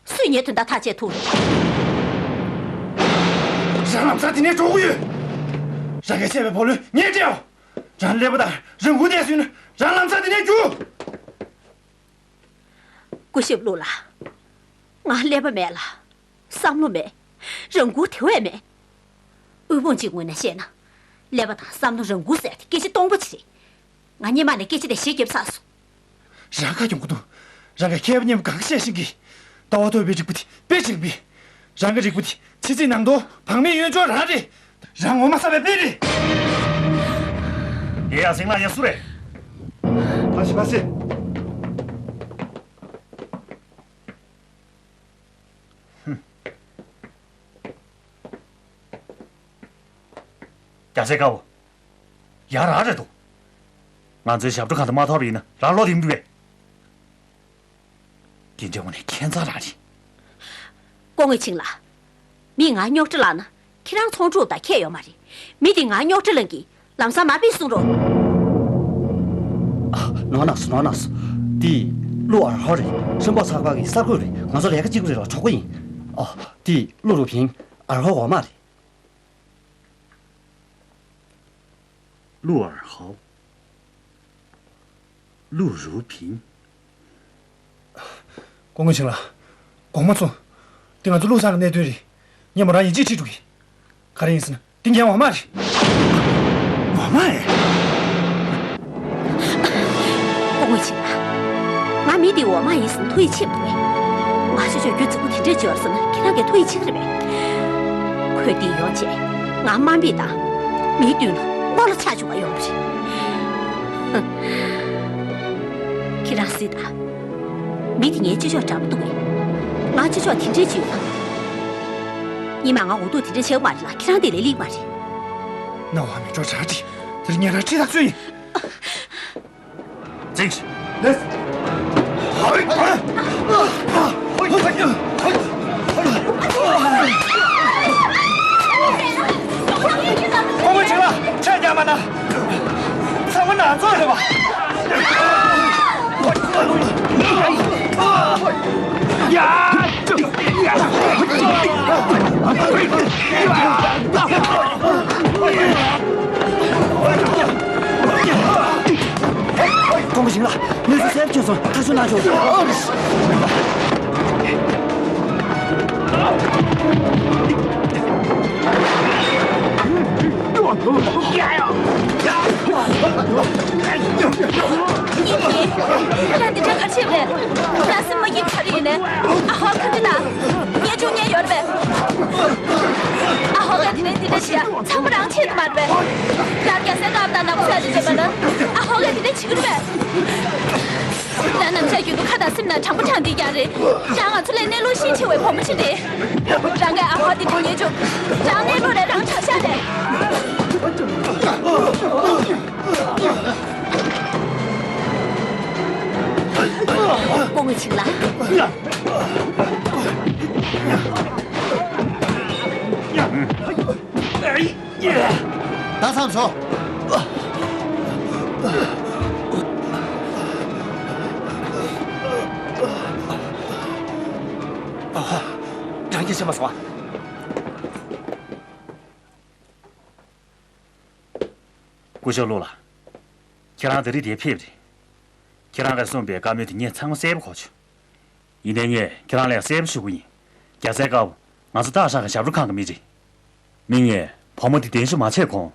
སུས་ངའི་དོན་དག་ཐག་བཅད་ཐུབ་རེད། རང་ལམ་སང་དེ་ནས་འགྲོ་གི་ཡོད། རང་གིས་བཤད་པའི་བུ་ལོན་ངས་སྤྲད་འོ། རང་ཀླད་པ་དང་རང་འགུལ་ལྡན་སོང་ན་རང་ལམ་སང་དེ་ནས་རྒྱུགས། སྐུ་ཞབས་ལུའུ་ལགས། ང་ཀླད་པ་མེད་ལ། བསམ་བློ་མེད། རང་འགུལ་དེ་བས་མེད། དབུལ་ཕོངས་ཅིག་ངོས་ནས་བཤད་ན། ཀླད་པ་དང་བསམ་བློ་རང་འགུལ་ཟེར་དེ་སྐད་ཆ་སྟོང་པ་ཅིག་རེད། ང་སྔོན་མ་ནས་སྐད་ཆ་དེ་ཞེ་བརྒྱབ་ཚར་སོང་། རང་ཁ་གྱོང་གི་འདུག་རང་གི་མཁས་པ་མཉམ་པོ་གང་བཤད་ཤེས་ཀྱི། ལྟ་བ་རྟོགས་པའི་རིག་པ་དེ་དཔེ་འཇིགས་པས། རང་གི་རིག་པ་དེ་ཕྱི་ཚིག་ནང་དོགས་བག་མེད་གཡོ་སྦྱོར་རང་རེད། རང་ངོ་མ་ཚ་བའི་དཔེ་རེད། དེ་ཡང་ཟིང་ལ་ཡ་སུ་རེད། ཕ་སི་ཕ་སི། ཧུམ། རྒྱ་སེ་དཀར་པོ། ཡ་ར་རེད་འདུག་ང་ཚོའི་ཞབས་བྲོ་ཁང་དུ་མ་ཐོབ་པ་ཡིན་ན་རང་ལོག་འདེམས་འདུག་གས། དེ་འདྲ་བ་ནི་ཁྱད་མཚར་རང་རེད། སྐུ་ངོ་ཆིང་ལགས། མིས་ང་རྙོག་དྲ་བསླངས་ན་ཁྱེད་རང་ཚོང་ཁྲོམ་དང་ཁྱད་ཡོད་མ་རེད། མི་དེ་ང་རྙོག་དྲ་བསླངས་ཀྱིས་ལམ་སང་མ་ཕེབས་གསུང་རོགས། ནོར་གནང་སོང་ནོར་གནང་སོང་། དེ་ཀླུ་ཨར་ཧོ་རེད། ཧྲེན་པོ་ཚགས་པར་གྱི་གསར་འགོད་རེད། ང་ཚོ་ལས་ཀ་གཅིག་པུ་རེད་ལ་གྲོགས་པོ་ཡིན། ཨོ། དེ་ཀླུ་རུ་ཕིན་ཨར་ཧོ་འོག་མ་རེད། ཀླུ་ཨར་ཧོ། ཀླུ་རུ་ཕིན། སྐུ་ངོ་ཆིང་ལགས། དགོངས་པ་མཚོ། འདི་ང་ཚོ་ཀླུ་ཚང་གི་གནད་དོན་རེད། ངས་མོ་རང་ཡིན་གཅིག་ཁྲིད་འགྲོ་གི། ག་རེ་ཡིན་ཟེར་ན་འདི་ངའི་འོག་མ་རེད། འོག་མ་རེད། སྐུ་ངོ་ཆིང་ལགས། ང་མི་འདིའི་འོག་མ་ཡིན་ཟེར་ན་ཐུགས་ཡིད་ཆེས་མི་འདུག་གས། ང་ཆོས་ཕྱོགས་རྒྱུ་རྫིག་པོ་དེ་འདྲས་བྱོས་ཟེར་ན་ཁྱེད་རང་གིས་ཐུགས་ཡིད་ཆེས་ཀྱི་རེད་པས། ཁོས་འདི་ཡོང་བྱས་ང་དམའ་འབེབས་དང་། མིའི་མདུན་ལ་རྨོ་ལགས་ཆགས་བཅུག་པར་ཡོང་བ་རེད། ཧུམ། ཁྱེད་རང་གཟིགས་དང་། མི་དེ་ངའི་ཆོས་ཕྱོགས་འདྲ་པོ་འདུག་གས། ང་ཆོས་ཕྱོགས་དེ་འདྲས་བྱོས་དང་། སྔོན་མ་ང་འུ་ཐུག་དེ་འདྲས་བྱས་པ་མ་རེད་ལ་ཁྱེད་རང་དེ་ལས་སླེབས་པ་མ་རེད། རྣ་བ་མི་འགྲོ་གྲ་སྒྲིག་དེར་ཉན་ར་ཁྲིད་ད་ཚོད་ཡིན། འཛིང་ཞིག་ལེས། སྐུ་ངོ་ཆིང་ལགས་ཁྲལ་རྒྱག་མ་གནང་། ཚང་མ་ནང་ཚོགས་རེད་པ། ཡ། སྐུ་ངོ་ཆིང་ལགས། གནས་ཚུལ་གསལ་པོ་བྱུང་སོང་། ཐག་གཅོད་གནང་ཆོག་ཁྱེད་རང་འདི་འདྲ་ག་རེ་བྱས་པ་རེད། ང་སེམས་མ་སྐྱིད་ཚར་ཡིན་ནས། ཨ་ཧོ་ཁ་ཏྲི་ན། ངས་ཆུང་ཉལ་ཡོད་རེད་པས། ཨ་ཧོ་ངས་དེ་ནས་འདི་འདྲ་བྱས་ཚང་མ་རང་ཆེད་དུ་མ་རེད་པས། ཡར་རྒྱ་སེ་ཀ་བ་དང་ནག་པོ་ཚོས་དེ་བྱས་པ་ན། ཨ་ཧོ་ངས་དེ་འདྲ་བྱེད་ཀྱི་རེད་པས། ང་ནམ་ཞག་རྒྱུན་དུ་ཁ་དང་སེམས་ནང་དྲང་པོ་དྲང་བདེན་རྒྱག་རེད། རང་ང་ཚོ་ལས་གནས་ལུགས་ཤེས་ཆེ་བའི་བུ་མོ་ཞིག་རེད། རང་གིས་ཨ་ཧོ་འདི་འདྲ་ཉེས་བྱུང་། རང་གནས་ལུགས་རེད། རང་དྲང་བཞག་རེད། སྐུ་ངོ་ཆིང་ལགས། ད་མཚམས་བཞག་རང་སྐད་ཆ་མ་སོང་ཨ། སྐུ་ཞབས་ཀླུ་ལགས། ཁྱེད་རང་ད་རེས་འདིར་ཕེབས་རེད། ཁྱེད་རང་གིས་གསུངས་པའི་བཀའ་མོལ་དེ་ངས་ཚང་མ་གསལ་པོ་གོ་བྱུང་། ཡིན་ནའི་ངས་ཁྱེད་རང་ལ་གསལ་པོ་ཞུ་གི་ཡིན། རྒྱ་ཚའི་དཀར་པོ་ང་ཚོ་སྟག་ཤང་གི་ཞབས་བྲོ་ཁང་གི་མི་རེད། མི་ངས་བུ་མོ་འདི་གདན་ཞུ་མ་བྱས་གོང་།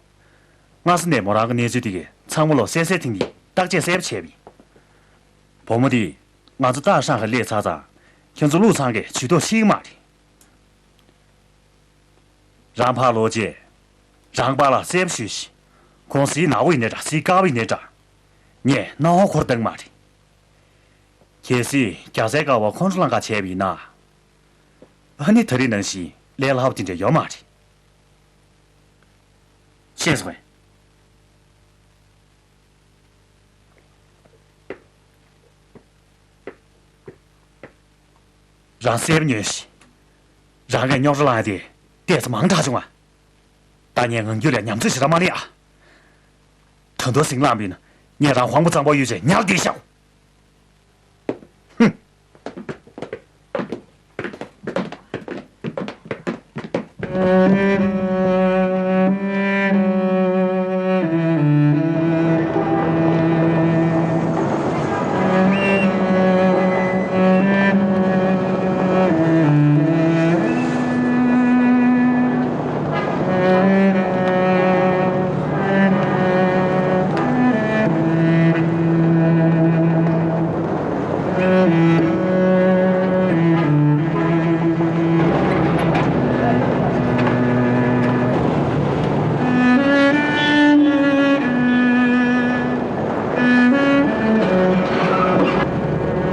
སྔ་ས་ནས་མོ་རང་གི་གནས་ཚུལ་དེ་གའི་ཚང་མ་ལོ་གསལ་གསལ་ཐིང་ཐིང་བརྟག་དཔྱད་གསལ་པོ་བྱས་པ་ཡིན། བུ་མོ་འདི་ང་ཚོ་སྟག་ཤང་གི་སླེབས་ཚར་ཙང་ཁྱོད་ཚོ་ཀླུ་ཚང་གིས་ཇུས་གཏོགས་བྱེད་ཀྱི་མ་རེད། རང་ཕར་ལོག་རྗེས། རང་པཱ་ལགས་གསལ་པོ་ཞུས་ཤིག་ཁོང་གཟིགས་ནག་པོ་ཡིན་ནའི་འདྲ་གཟིགས་དཀར་པོ་ཡིན་ནའི་འདྲ། ངས་སྣང་བ་འཁོར་བཏང་མ་རེད། གལ་སྲིད་རྒྱ་ཚའི་དཀར་པོ་ཁོང་ཁྲོ་ལངས་ཁ་བྱས་པ་ཡིན་ན། ཨ་ནི་ད་རེས་ནང་བཞིན་ལས་སླ་པོ་དེ་འདྲ་ཡོད་མ་རེད། ཤེས་སོང་ངས། རང་གསལ་པོ་ཉོན་ཞིག་རང་གིས་རྙོག་དྲ་བསླངས་ཡ་དེ་ཏོག་ཙམ་མང་དྲགས་བྱུང་ང་། ད་ངས་ངང་རྒྱུད་ལ་ཉམས་ཚོད་ཞེ་དྲག་མ་སླེབས་ཨ། ད་དུང་ཟིང་ལངས་པ་ཡིན་ན་ངས་རང་དབང་པོ་གཙང་པོ་ཡོད་ཅེས་ཉར་བསྡད་ཤག་ཧུམ།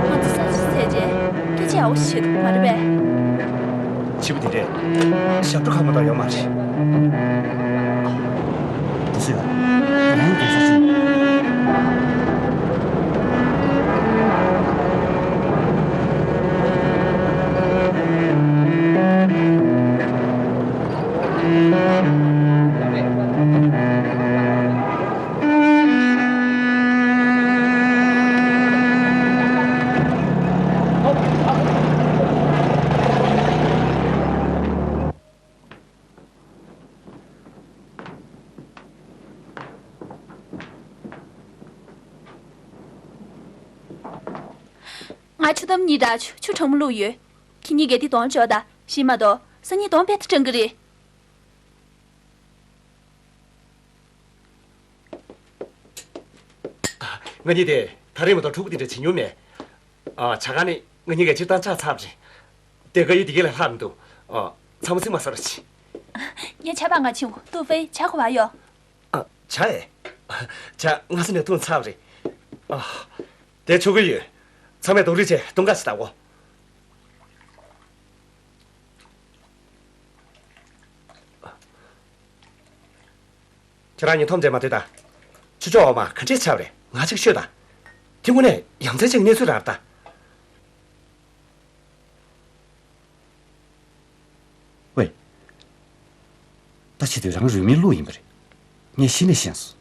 ང་ཚོ་ས་ཆ་ཟས་བྱས་སྐད་ཆ་ཡག་པོ་ཞིག་བཤད་ཐུབ་ཀྱི་མ་རེད་པས། ཕྱི་པོ་དེ་འདྲས་ཞབས་བྲོ་ཁང་མ་གཏོགས་ཡོད་མ་རེད། ང་ཆུ་དམ་གཉིས་དྲག་ཆུ་ཆུ་གྲང་མོ་བླུགས་ཡོད། ཁྱེད་གཉིས་ཀས་དེ་གཏོང་ཆོག་ད། ཤི་མ་གཏོགས་སང་ཉིན་གཏོང་བས་ད་སྐྲང་གི་རེད། ང་གཉིས་དེ་ད་རེས་མ་གཏོགས་ཕྲུ་གུ་དེ་འདྲ་བྱེད་མྱོང་མེད། ཨ། ཇ་ཁང་ནི་ང་གཉིས་ཀས་སྤྱིར་བཏང་ཆགས་ཚར་བ་རེད། དེ་ག་ཡུལ་དེ་ག་ལས་ལྷག་མི་འདུག་ཨ། ཚང་མ་ཚིག་མ་ཟ་རོགས་བྱེད། ངས་ཇ་པ་ང་ཆིང་ཏུ་ཧྥེ་ཇ་གོ་བ་ཡོ། ཨ། ཇ་ཨེ། ཇ་སྔ་ས་ནས་འཐུང་ཚར་བ་རེད། ཨ། དེ་ཆོ་གི་ཡོད། ཚང་མས་དོགས་རིགས་བྱས་དུང་དཀར་ཞིག་བཏགས་གོ། ཁྱེད་རང་གཉིས་འཐོམ་བྱས་མ་སྡོད་ད། ཆུ་ལྕོག་འོག་མ་ག་འདྲས་ཆགས་པ་རེད། ང་གཅིག་ཤོད་ད། དེ་དངོས་གནས་ཡ་མཚན་ཅན་གྱི་གནས་ཚུལ་རེད་ད། ཝེ། ད་བྱེད་དུས་རང་རུས་མིང་ལུག་ཡིན་པ་རེད། ངས་གཞི་ནས་ཤེས་སོང་།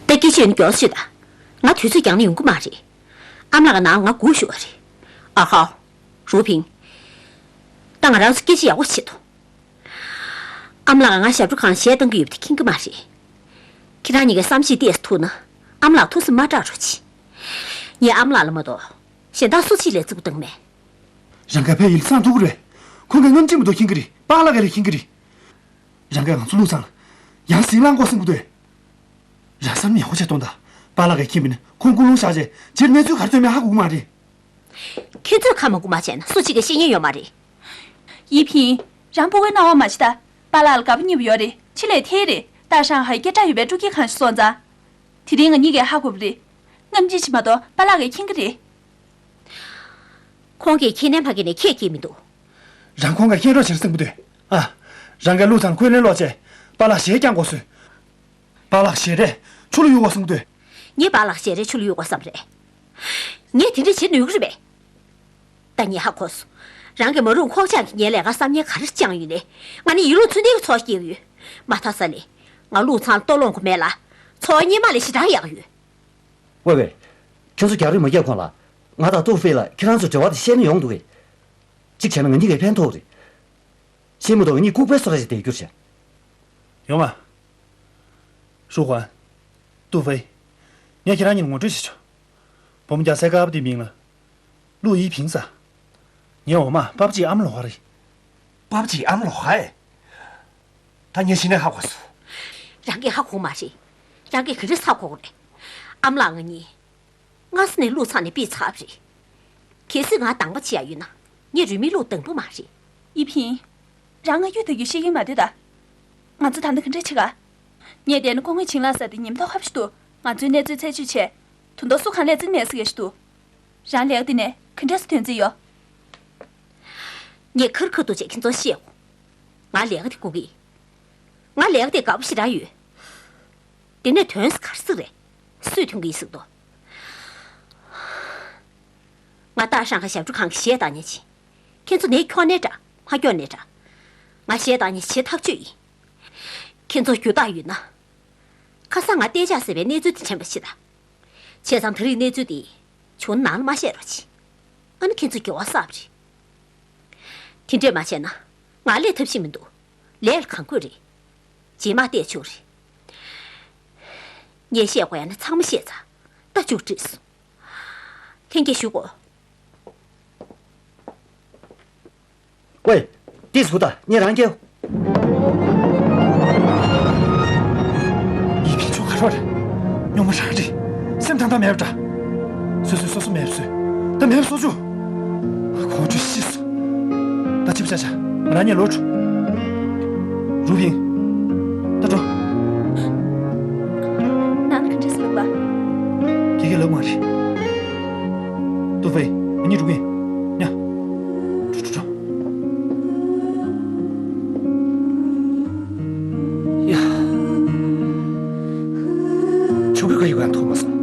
ད་སྐད་ཆ་ཡོད་ན་མགྱོགས་ཤོད་ད། ང་དུས་ཚོད་འགྱངས་ན་ཡོང་གི་མ་རེད། ཨ་མ་ལགས་ཀྱིས་ནང་ང་སྒུག་ཞུ་བ་རེད། ཨ་ཧོ། རུ་ཕིང་། ད་ང་རང་ཚོ་སྐད་ཆ་ཡག་པོ་བྱེད་དོ། ཨ་མ་ལགས་ང་ཞབས་བྲོ་ཁང་གཞས་གཏོང་གི་ཡོད་པ་དེ་མཁྱེན་གྱི་མ་རེད། ཁྱེད་རང་གཉིས་ཀས་བསམ་ཤེས་ཏོག་ཙམ་ཐུབ་ན་ཨ་མ་ལགས་ཐུགས་སེམས་མ་སྐྲག་རོགས་གྱིས། ངས་ཨ་མ་ལགས་ལ་མ་གཏོགས་གཞན་དག་སུ་གཅིག་ལ་བརྩི་བཀུར་བཏང་མེད། རང་ག་ཕེབས་ཡིན་སང་ཐུག་གི་རེད། ཁོང་གིས་རྔམ་བརྗིད་མི་འདུག་མཁྱེན་གྱི་རེད། པཱ་ལགས་ཀྱིས་ལས་མཁྱེན་གྱི་རེད། རང་གིས་ང་ཚོ་ལུག་ཚང་ལ་ཡང་ཟིང་ལངས་དགོས་བསམ་གྱི་འདུག་རང་བསམ་ཡག་པོ་བྱས་གཏོང་དང་། པཱ་ལགས་ཀྱིས་མཁྱེན་པ་ཡིན་ན་ཁོང་ཀུན་སློང་བཞག་རྗེས་རྗེས་གནས་ཚུལ་ག་རེ་ཐོན་མིན་ཧ་གོ་གི་མ་རེད། ཁྱེད་ཚོས་ཁ་མ་གུ་མ་བྱས་ན་སུ་གཅིག་གིས་ཤེས་ཉན་ཡོད་མ་རེད། ཡི་ཕིང་། རང་ཕྲུ་གུའི་སྣང་བ་མ་བྱེད་ད། པཱ་ལགས་ལ་དགའ་པོ་ཉེ་པོ་ཡོད་རེད། ཕྱི་ལས་ཐལ་རེད། ཏཱ་ཧྲང་ཧའེ་སྐད་གྲགས་ཡོད་པའི་སྤྲོ་སྐྱིད་ཁང་ཞིག་སོང་ཙང་། དེ་རིང་ང་གཉིས་ཀས་ཧ་གོ་བ་རེད། རྔམ་བརྗིད་ཅིག་མ་གཏོགས་པཱ་ལགས་ཀྱིས་མཁྱེན་གྱི་རེད། ཁོང་གིས་མཁྱེན་ནའི་མ་མཁྱེན་ནའི་ཁྱེད་ཀྱིས་མི་འདུག་རང་ཁོང་གིས་མཁྱེན་རོགས་བྱེད་བསམ་གྱི་འདུག་ཨ། རང་གིས་ལུག་ཚང་ཁོས་ལེན་ལོག་བྱས། པཱ་ལགས་གཞས་བསྐྱང་དགོས་སོང་། པཱ་ལགས་གཞས་རས་ཆུ་ལ་གཡུག་དགོས་བསམ་གྱི་འདུག་ངས་པཱ་ལགས་གཞས་རས་ཆུ་ལ་གཡུག་དགོས་བསམ་རེད། ངས་དེ་འདྲ་བྱེད་ནུས་ཀྱི་རེད་པས། ད་ངས་ཧ་གོ་སོང་། རང་གིས་མ་རུང་ཁོག་ཆགས་ཀྱིས་ངའི་ལས་ཀར་བསམ་ངན་ག་རེ་བཅངས་ཡོད་ནའི། ང་ནི་ཡིད་ལུང་ཚུལ་ལྡན་གྱི་ཚོགས་སྐྱེལ་གྱི་ཡོད། མ་མཐའ་ས་ལས། ང་ལུག་ཚང་ལ་ལྟོ་སློང་དགོས་མེད་ལ། འཚོ་བ་སྔོན་མ་ལས་ཞེ་དྲག་ཡག་ཡོད། ཝེ་ཝེ། ཁྱོད་ཚོ་རྒྱག་རེས་མ་རྒྱག་གོང་ལ། ང་དང་ཏུའུ་ཧྥེ་ལ་ཁྱེད་རང་ཚོའི་འབྲེལ་བ་དེ་བཤད་ན་ཡོང་འདུག་གས། གཅིག་བྱས་ན་ང་གཉིས་ཀས་ཕན་ཐོགས་རེད། ཤེས་མ་གཏོགས་ང་གཉིས་ལྐུགས་པའི་སོ་ཁ་ཞིག་བསྡད་རྒྱུ་རེད། ཡོང་ང་། ཧྲུའུ་ཧན། ཏུའུ་ཧྥེ། ངས་ཁྱེད་རང་གཉིས་ལ་ངོ་སྤྲོད་བྱེད་ཆོག་བུ་མོ་རྒྱ་སེ་དཀར་པོ་དེའི་མིང་ལ། ལུའུ་ཡི་ཕིང་ཟེར། ངའི་འོག་མ་པ་ཕ་གཅིག་ཨ་མ་ལོ་ཧ་རེད། པ་ཕ་གཅིག་ཨ་མ་ལོ་ཧ་ཨེ། ད་ངས་གཞི་ནས་ཧ་གོ་སོང་། རང་གིས་ཧ་གོ་མ་རེད། རང་གིས་ག་རེ་ཧ་གོ་གི་རེད། ཨ་མ་ལགས་ང་གཉིས། སྔ་ས་ནས་ལུག་ཚང་ནས་ཕུད་ཚར་བ་རེད། གལ་སྲིད་ང་འདང་པ་བྱེད་ཡ་ཡོད་ན། ངས་རུས་མིང་ལུག་འདང་པོ་མ་རེད། ཡི་ཕིང་། རང་ང་གཡུལ་ཐག་གི་ཤེས་ཀྱིན་མ་སྡོད་ད། ང་ཚོ་ད་ལྟ་ག་འདྲ་བྱེད་ག་ངས་བལྟས་ན་ཁོང་གི་བྱིན་རླབས་ཟེར་དེ་ཉེན་རྟོག་ཁ་པོ་ཞིག་འདུག་ང་ཚོའི་གནས་ཚུལ་རྩད་གཅོད་བྱས། དོན་དག་སུ་གང་ལ་བརྩི་མེད་ཟེར་ཡ་ཞིག་འདུག་རང་ལས་ཀ་དེ་ནས་ག་འདྲ་སེ་ཐོན་རྩིས་ཡོད། ངས་ཁེར་ཁེར་དུ་བྱས་ཁྱེད་ཚོར་བཤད་དགོས། ང་ལས་ཀ་དེ་སྒུག་གི་ཡིན། ང་ལས་ཀ་དེ་དགའ་པོ་ཞེ་དྲག་ཡོད། དེ་ནས་དོན་ག་རེ་ཟིག་རེད། སུས་ཐོན་གི་ཡིན་ཟེར་དོ། ང་ཏཱ་ཧྲང་ཧའེ་ཞབས་བྲོ་ཁང་གི་གཞས་བཏང་མཁན་ཅིག་ཁྱེད་ཚོ་ནས་ཁྱོག་ནའི་འདྲ། མ་ཁྱོག་ནའི་འདྲ། ང་གཞས་བཏང་མཁན་བྱེད་ཐག་ཆོད་ཡིན། ཁྱེད་ཚོར་རྒྱུ་དག་ཡོད་ན། ཁ་སང་ང་གཏན་འཇགས་ཟེར་བའི་གནས་ཚུལ་དེ་དྲན་པ་བྱེད་དང་། བྱས་ཙང་ད་རེས་གནས་ཚུལ་དེ་བྱུང་ན་ནང་ལ་མ་བཤད་རོགས་གྱིས། ཨ་ནི་ཁྱེད་ཚོ་འགྱོད་པ་བསགས་པ་རེད། དེ་འདྲས་མ་བྱས་ན་ང་སླེབས་ཐབས་ཤེས་མི་འདུག་ལས་ལ་གང་དགོས་རེད། རྗེས་མ་བལྟས་ཆོག་རེད། ངས་བཤད་དགོས་ཡ་ན་ཚང་མ་བཤད་ཚར། ད་མཇུག་སྒྲིལ་སོང་། ལྷན་རྒྱས་བཞུགས་གོ། ཝེ། ཏིས་ཧུ་ད་ངས་རང་སྐྱེལ། ཡི་ཕིང་ཆོ་ག་རོགས་རེད། སྨྱོ་མ་རང་རེད། སེམས་ཐང་ཐང་མེད་པ་འདྲ། སོ་སོས་སོ་སོ་མེད་པ་བཟོས། ད་མེད་པ་བཟོ་བཅུག་ཁོང་ཚོས་ཤི་སོང་། ད་ཅི་བྱ་བྱ། ང་རང་གཉིས་ལོག་འགྲོ། རུ་ཕིང་། ད་འགྲོ། ནང་ན་ག་འདྲས་སེ་ལབ་པ། དེ་གས་ལབ་མ་རེད། ཏུའུ་ཧྥེ། ང་གཉིས་འགྲོ་གི་ཡིན། ཉ། འགྲོ་འགྲོ་འགྲོ། ཡ། ཆུ་གི་ཁ་ཡི་ག་ཡང་ཐོག་མ་སོང་།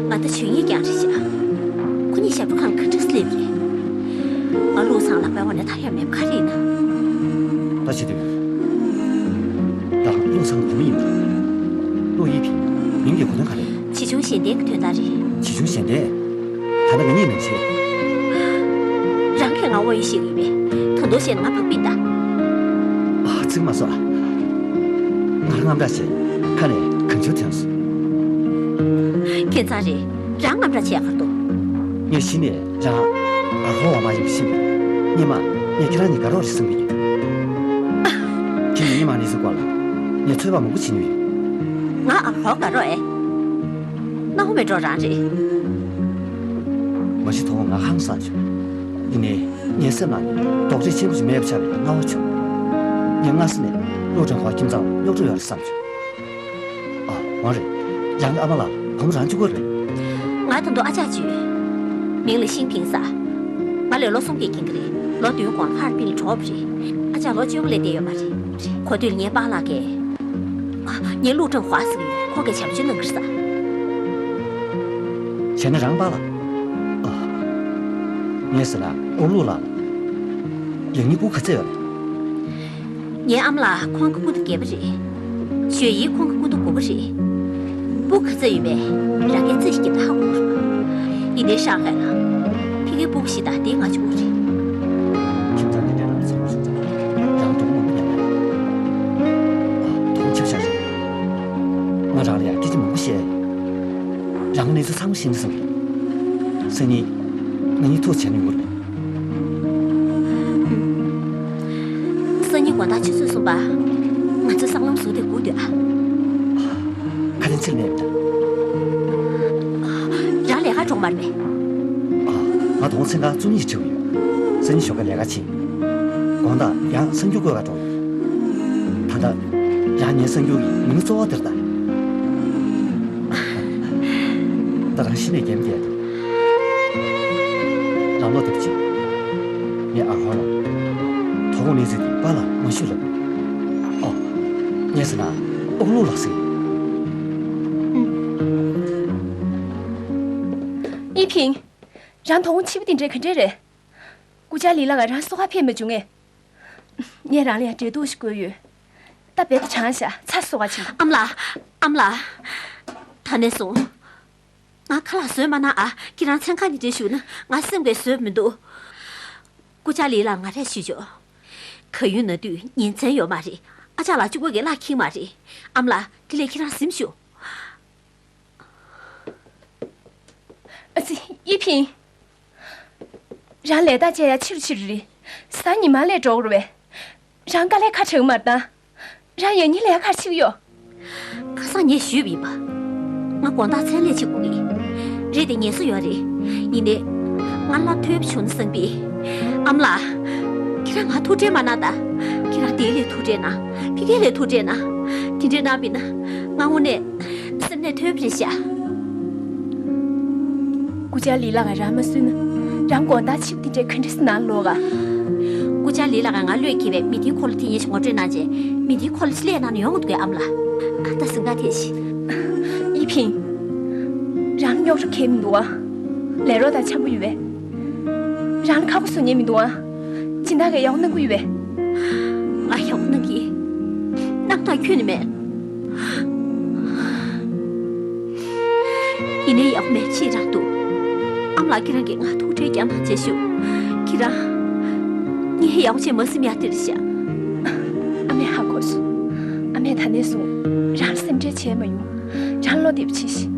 ང་ད་ཆོས་ཉིད་རྐྱང་རེད་ཤག་ཁོ་གཉིས་ཞབས་བྲོ་ཁང་ག་འདྲ་སླེབས་རེད། ང་ལུག་ཚང་ལག་པའི་འོག་ནས་ཐར་ཡ་མེད་པ་ག་རེ་ཡིན་ན། ད་བྱེད་དུས། ད་ལུག་ཚང་བུ་མོ་ཡིན་པ་རེད། ལུའུ་ཡི་ཕིང་མིང་གི་གོ་དོན་ག་རེ། ཆེ་ཆུང་ གཞན་བརྟེན་གྱི་དོན་དག་རེད། ཇི་བྱུང་གཞན་བརྟེན། ད་ལྟ་ང་གཉིས་མེད་ཆེ། རང་གིས་ང་དབང་ཡོད་ཤེས་ཀྱི་ཡོད་པས། ད་དུང་བཤད་ན་ང་བག་ཕེབས་ད། ཨ་ཙིག་མ་སོ། ང་རང་དངངས་སྐྲག་བྱས། ཁ་ནས་གང་བྱུང་ཐོན་སོང་། ཁྱད་མཚར་རེད། རང་དངངས་སྐྲག་བྱས་ག་རེ་འདུག་ངས་གཞི་ནས་རང་ཨར་ཧོ་བ་མ་ཡིན་པ་ཤེས་པས། སྔོན་མ་ངས་ཁྱེད་རང་གཉིས་དགའ་རོགས་རེད་བསམ་གྱི་ཡོད། ཁྱེད་གཉིས་སྔོན་མ་གནས་ཚུལ་སྐོར་ལ་ངས་ཚོད་དཔག་མང་པོ་བྱེད་མྱོང་ཡོད། ང་ཨར་ཧོ་དགའ་རོགས་ཨེ། སྣང་བ་མེད་འགྲོ་རང་རེད། མ་གཞི་དོ་དགོང་ང་ཧང་སངས་བྱུང་། ཡིན་ནའི་ངའི་སེམས་ནང་ནས་རྡོག་ཁྲེས་ཆེན་པོ་ཞིག་མེད་པ་ཆགས་པའི་སྣང་བ་བྱུང་། ངས་སྔ་ས་ནས་ཀླུ་ཀྲེང་ཧྭ་ཁྱིམ་ཚང་ལ་རྙོག་དྲ་ཡོད་རེད་བསམ་བྱུང་། ཨ། འོ་རེད། རང་གི་ཨ་མ་ལགས་བུ་མོ་རང་གཅིག་པོ་རེད། ང་ད་དུང་ཨ་ཅག་གཅིག་ཡོད། མིང་ལ་ཤིང་ཕིང་ཟེར། ང་ལོས་ལོ་གསུམ་གྱི་རྒན་གྱི་རེད། ལོ་བདུན་གོང་ཧ་ཧྥིན་ལ་གྲོངས་པ་རེད། ཨ་ཅག་ལོ་བཅོ་ལྔ་སླེབས་བསྡད་ཡོད་མ་རེད། གོ་དུས་ངའི་པཱ་ལགས་ཀྱིས། ཨ། ངས་ཀླུ་ཀྲེང་ཧྭ་ཟེར་གྱི་ཡོད། ཁོང་གིས་བྱམས་སྐྱོང་གནང་གི་རེད་ཟེར། བྱས་ན་རང་པཱ་ལགས། ཨ། ངས་ཟེར་ན་ཨོ་ཀླུ་ལགས། ཡང་སྙིང་སྤུ་ག་ཚད་ཡོད་རེད། ངའི་ཨ་མ་ལགས་ཁོང་གི་སྤུ་ན་བརྒྱད་པ་རེད། ཞོ་ཡིས་ཁོང་གི་སྤུ་ན་དགུ་པ་རེད། སྤུ་ག་ཚད་ཡོད་པས་རང་གིས་རྩིས་ཤིག་བརྒྱབ་ན་ཧ་གོ་གི་རེད། ཡིན་ནའི་ཧྲང་ཧའེ་ལ། ཕ་གིའི་སྤུ་གུ་ཞིག་དང་དེའི་ང་གཅིག་པུ་རེད། ཁྱིམ་ཚང་འདི་འདྲའི་ནང་ཚང་མ་སོང་ཙང་རང་སྡུག་མང་པོ་མྱངས་ཡོད། ཨ། ཐུགས་རྗེ་ཆེ་ཞུ། ང་རང་ལ་ཡང་སྐད་ཆ་མང་པོ་བཤད། རང་གི་གནས་ཚུལ་ཚང་མ་ཤེས་ན་བསམ་གྱི། སང་ཉིན་ང་གཉིས་ཐུག་བྱས་ན་ཡོང་གི་རེད། སང་ཉིན་དགོང་དག་ཆུ་ཚོད་གསུམ་པ། ང་ཚོ་སྲང་ལམ་ཟུར་དེར་སྒུག་སྡོད་ཨ། ཁ་ལན་ཚིར་མེད་པ་འདྲ། རང་ལས་ཀ་འགྲོ་མ་རེད་པས། ཨ། ང་དོ་དགོང་མཚན་གང་བཅུ་གཉིས་ཁྲིད་ཀྱི་ཡོད། སང་ཉིན་ཞོགས་ཀས་ལས་ཀ་ཕྱིན། དགོང་དག་ཡང་གསར་འགྱུར་བཀོད་ག་འགྲོ་ཡོད། ད་ལྟ་ཡང་ངའི་གསར་འགྱུར་གྱི་མི་སྣ་གཙོ་བོ་དེར་ལྟ། ད་རང་གཞི་ནས་རྒྱན་རྒྱས་འདུག་རང་བློ་བདེ་པོ་བྱེད། ངས་ཨ་ཧོ་ལ། དོ་དགོང་གནས་ཚུལ་དེ་པཱ་ལགས་མ་ཞུ་ལབ། ཨོ། ངས་ཟེར་ན་ཨོ་ཀླུ་ལགས་ཟེར། ཨི་ཕིང་། རང་དོ་དགོང་ཕྱི་པོ་དེ་འདྲས་ག་འདྲས་རེད། སྐུ་བཅར་ལི་ལགས་ཀྱིས་རང་སོ་ཁ་ཕེབས་མ་བྱུང་ངས། ངས་རང་ལ་ཡང་འབྲེལ་གཏུག་ཞིག་དགོས་ཡོད། ད་རྦད་དེ་བྱང་ཤག་ཚ་སོ་བ་ཕྱིན། ཨ་མ་ལགས། ཨ་མ་ལགས། ད་ནས་བཟུང་། ང་ཁ་ལག་བཟོས་མ་གནང་ཨ། ཁྱེད་རང་མཚན་གང་ནས་འདྲེན་ཞུ་ན་ང་སེམས་ཀྱིས་བཟོད་མི་འདུག་སྐུ་བཅར་ལི་ལགས་ང་རས་ཞུས་ཆོག་ག་ཡུལ་ན་དུས་ཉིན་མཚན་ཡོད་མ་རེད། ཨ་ཅག་ལགས་གཅིག་པོ་གིས་གླ་འཁྱེར་མ་རེད། ཨ་མ་ལགས་དེ་ལས་ཁྱེད་རང་གཟིམ་ཤོག་ཨ་ཙི། ཡི་ཕིང་། རང་ལས་ད་བྱས་ཡ་ཕྱིར་ཕྱིར་རེད། གཟའ་ཉི་མ་ལས་འགྲོ་གི་རེད་པས། རང་དཀའ་ལས་ཁག་དྲགས་མ་རེད་ད། རང་ཡང་ཉིན་ལས་ཁར་ཕྱིན་ཡོད། ཁ་སང་ངས་ཞུས་པ་ཡིན་པ། ང་དགོང་དག་མཚན་ལས་ཕྱི་དགོས་ཀྱི། རེད་དེ་ངལ་གསོ་ཡོད་རེད། ཡིན་ནའི། ང་ལ་ཐོས་པ་བྱུང་ན་བསམ་པས། ཨ་མ་ལགས། ཁྱེད་རང་ང་ཐུགས་ཁྲལ་མ་གནང་ད། ཁྱེད་རང་དེ་ལས་ཐུགས་ཁྲལ་གནང་། ཕ་གི་ལས་ཐུགས་ཁྲལ་གནང་། དེ་འདྲས་གནང་བ་ཡིན་ན། ང་དངོས་གནས། སེམས་ནས་ཐོས་པ་རེད་ཤག་སྐུ་བཅར་ལི་ལགས་ཀྱིས་རང་མ་བསུས་ན། རང་དགོང་དག་ཕྱི་པོ་དེ་འདྲས་ག་འདྲས་སེ་ནང་ལོག་ག་སྐུ་བཅར་ལི་ལགས་ཀྱིས་ང་བློས་འཁེལ་བའི་མི་དེའི་འཁོར་ལོ་དེ་ཉིད་ཞིག་ངོ་སྤྲོད་གནང་རྗེས། མི་དེའི་འཁོར་ལོ་ཞིག་སླེབས་གནང་ན་ཡོང་གི་འདུག་གས། ཨ་མ་ལགས། ཨ་ད་སེམས་ཁ་ཐེག་ཤིག་ཡི་ཕིང་། རང་རྙོག་དྲ་གང་ཡང་མི་འདུག་ཨ། ལས་རོགས་དང་འཆམ་པོ་ཡོད་པས། རང་ཁ་ཁུ་བཟོ་མཁན་མི་འདུག་ཨ། སྦྱིན་བདག་གིས་ཡག་པོ་གནང་གི་ཡོད་པས། ང་ཡག་པོ་གནང་གི། གནང་སྟངས་ཁྱོན་ནས་མེད། ཡིན་ནའི་ཡག་པོ་མེད་ཅེས་རང་འདུག་ཨ་མ་ལགས། ཁྱེད་རང་གིས་ང་ཐུགས་ཁྲལ་རྒྱག་གནང་བྱེད་ཤོག་ཁྱེད་རང་། ངས་ཡག་པོ་བྱས་མ་ཟིན་ཡ་དེ་རེད་ཤག་ཨ་མས་ཧ་གོ་སོང་། ཨ་མས་ད་ནས་བཟུང་རང་ལ་སེམས་ཁྲལ་བྱས་མ་ཡོང་། རང་བློ་བདེ་པོ་བྱེད་ཤིག